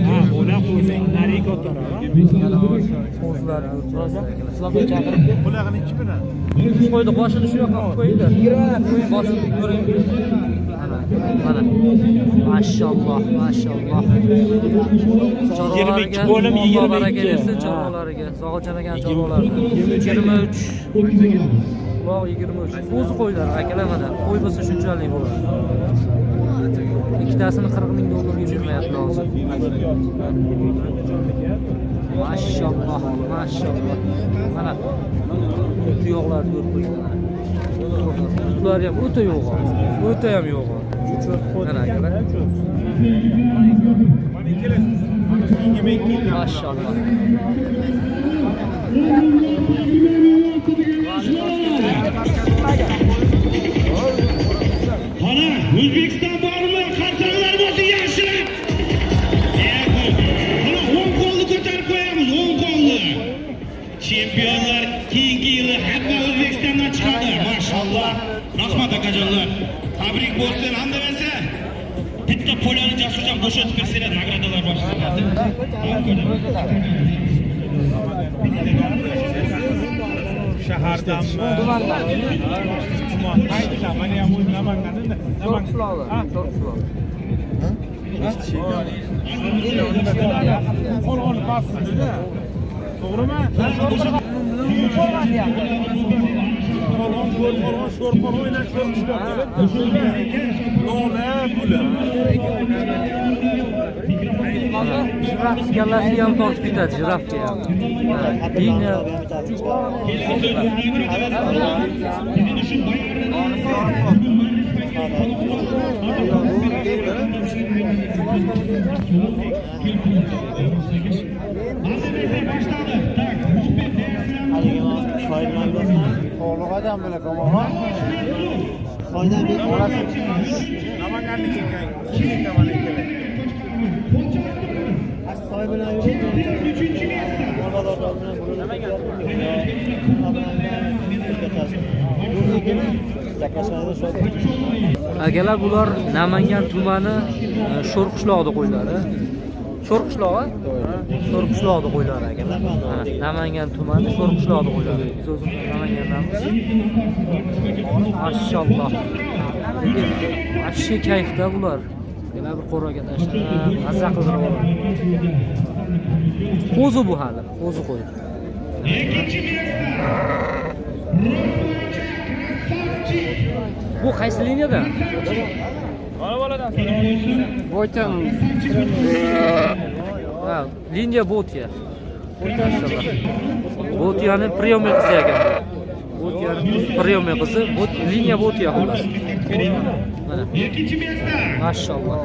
Ha, bo'la qo'zi, narigi kattaroq. Qo'zilar. Qulog'ini ikki bilan. Qo'ydi, boshini shu yoqqa qilib qo'yinglar. Boshini ko'ring. Mana. Mashalloh, mashalloh. 22 bo'lim, Alloh baraka 22. bersin Ha. chorvalariga. Zog'ilchan aka chorvalari. 23. Uloq 23. Qo'zi qo'ylar akalar mana. Qo'y bo'lsa shunchalik bo'ladi. Ikkitasini 40 ming dollarga bermayapti hozir. Mashalloh, mashalloh. Mana tuyoqlarni ko'rib qo'yinglar. Ular ham o'ta yo'g'on. O'ta ham yo'g'on. Mana akalar. Mana ikkalasi. Mana 22. Mashalloh. Qani, O'zbekiston bormi? Qarsaklar bo'lsin yaxshilab. Qani, o'ng qo'lni ko'tarib qo'yamiz, o'ng qo'lni. Chempionlar keyingi yili hamma O'zbekistondan chiqadi. Mashalloh. Rahmat, akajonlar. Tabrik bo'lsin. Hamda esa bitta поля ni Jasurjon bo'shatib bersanglar, награда lar boshlanadi. Shahardanmi? Tumandan. Tuman. Qayerdan? Mana ham o'zi Namanganda. To'rtqishloqda. To'rtqishloq. Qo'rg'on pastida. To'g'rimi? Qo'rg'on, Qo'rg'on, Sho'rqo'rg'on bilan Sho'rqishloq. Lola bular. Jiraf kallasiga ham tortib ketadi, jirafga ham. Liniya. Tog'liq bilan kamolxon. Namanganniki ekan. Ekan mana ikkala. Soy bilan yuring. Akalar, bular Namangan tumani Sho'rqishloqda qo'ylari. Sho'rqishlog'i? Sho'rqishloqda qo'ylari akalar. Mana Namangan tumani Sho'rqishloqda qo'ylari. Biz o'zimiz Namangandamiz. Mashalloh. Вообще kayfda bular. Yana bir qo'raga tashlab, mazza qildirib yuboradi. Qo'zi bu hali, qo'zi qo'y. Ikkinchi место. Bu qaysi liniyada? Boytan. Ha, liniya Botya. Botyani приемный qizi ekan. Botyani приемный qizi, liniya Botya xullas. Mana. Ikkinchi место. Mashalloh.